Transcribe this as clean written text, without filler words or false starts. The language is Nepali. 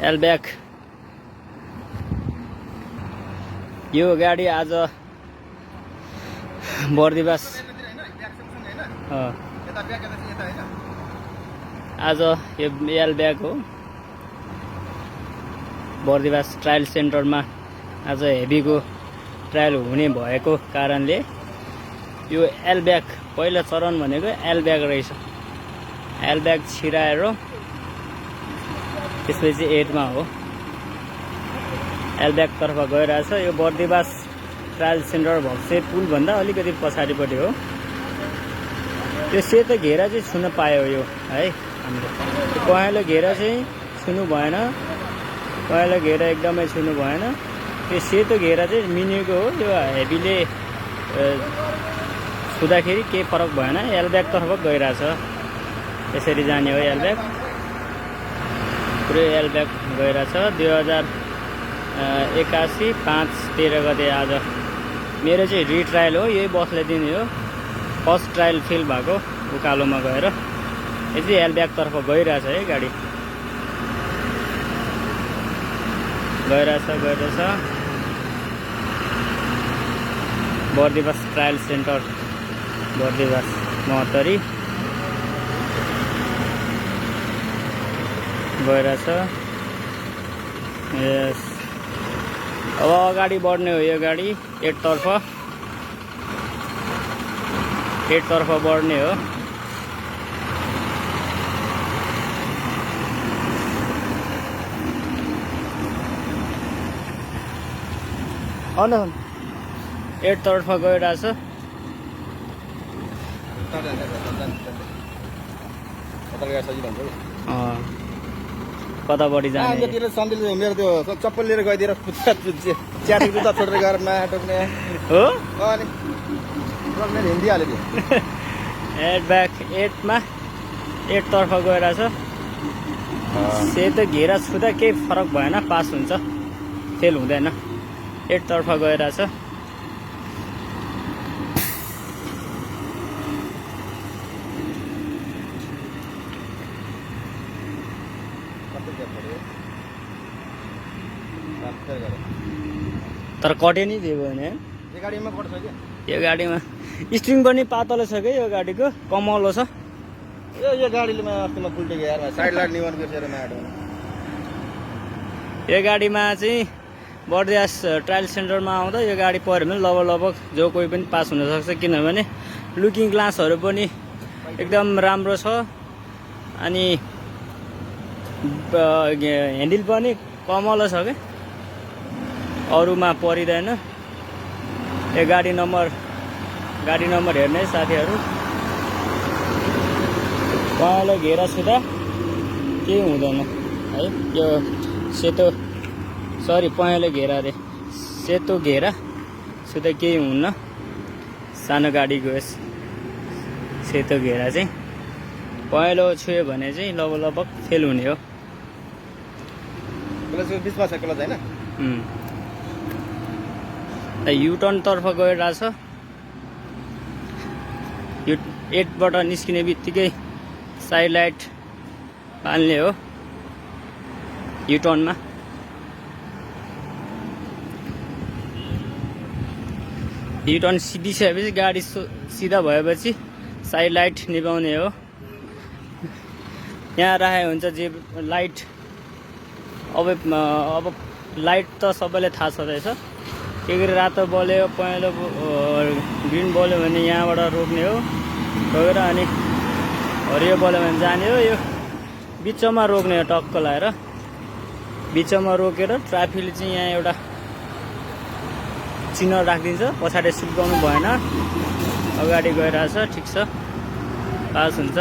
एलब्याग यो गाडी आज बर्दिवास आज यो एलब्याग हो बर्दिवास ट्रायल सेन्टरमा आज हेभीको ट्रायल हुने भएको कारणले यो एलब्याग पहिलो चरण भनेको एलब्याग रहेछ। एलब्याग छिराएर त्यसपछि 8 मा हो एलब्याग तर्फ गइरहेछ। यो बर्दिवास ट्रायल सेन्टर भक्से पुल भन्दा अलिकति पछाडिपट्टि हो। त्यो सेतो घेरा चाहिँ छुन पायो यो है हामीले। पहेँलो घेरा चाहिँ छुनु भएन, पहेँलो घेरा एकदमै छुनु भएन। त्यो सेतो घेरा चाहिँ मिनिएको हो। यो हेभीले छुँदाखेरि केही फरक भएन। एलब्याग तर्फ गइरहेछ, यसरी जाने हो एलब्याग। पुरै एलब्याग गइरहेछ। 2081 5 13 गते आज मेरो चाहिँ रिट्रायल हो। यही बसले दिने हो। फर्स्ट ट्रायल फेल भएको उकालोमा गएर। यो चाहिँ एलब्याग तर्फ गइरहेछ है गाडी। गइरहेछ बर्दिवास ट्रायल सेन्टर बर्दिवास महोत्तरी गइरहेछ। यस अब अगाडि बढ्ने हो यो गाडी 8 तर्फ बढ्ने हो। अन 8 तर्फ गइरहेछ। कता बढी जाने मेरो त्यो चप्पल लिएर गइदिएर च्याटिङ जुत्ता छोडेर गएर नयाँ टोक्ने हो। मेरो हिन्दी हाल्यो त्यो एलब्याग 8 मा 8 तर्फ गइरहेछ। सेतो घेरा छुँदा केही फरक भएन, पास हुन्छ, फेल हुँदैन। 8 तर्फ गइरहेछ। तर कटे नि दियो भने यो गाडीमा कट्छ के? यो गाडीमा स्ट्रिङ पनि पातलो छ के यो गाडीको, कमलो छ। यो गाडीले अस्तिमा पुल्टेको यार साइड लाइट निवन बिर्सेर माटोमा। यो गाडीमा चाहिँ बर्दिवास ट्रायल सेन्टरमा आउँदा यो गाडी पऱ्यो भने लगभग जो कोही पनि पास हुनसक्छ। किनभने लुकिङ ग्लासहरू पनि एकदम राम्रो छ। अनि ह्यान्डल पनि कमलो छ क्या, अरूमा परिँदैन। यो गाडी नम्बर हेर्ने साथीहरू। पहेँलो घेरा छुँदा केही हुँदैन है। यो पहेँलो घेरा रे सेतो घेरा छुँदा केही हुन्न। सानो गाडीको यस सेतो घेरा चाहिँ पहेँलो छुयो भने चाहिँ लगभग फेल हुने हो। बिचमा छ क्लच हैन। युटर्न तर्फ गइरहेछ। यो 8 बाट निस्किने बित्तिकै साइड लाइट बाल्ने हो युटर्नमा। युटर्न सिधिसकेपछि गाडी सिधा भएपछि साइड लाइट निभाउने हो। यहाँ राखेको हुन्छ जे लाइट। अब लाइट त सबैलाई थाहा छँदैछ। के गरी रातो बल्यो, पहेँलो ग्रिन बल्यो भने यहाँबाट रोक्ने हो, रोकेर अनि हरियो बल्यो भने जाने हो। यो बिचमा रोक्ने हो, टक्क लाएर बिचमा रोकेर ट्राफिकले चाहिँ यहाँ एउटा चिन्ह राखिदिन्छ। पछाडि सुल्काउनु भएन। अगाडि गइरहेछ, ठिक छ, पास हुन्छ।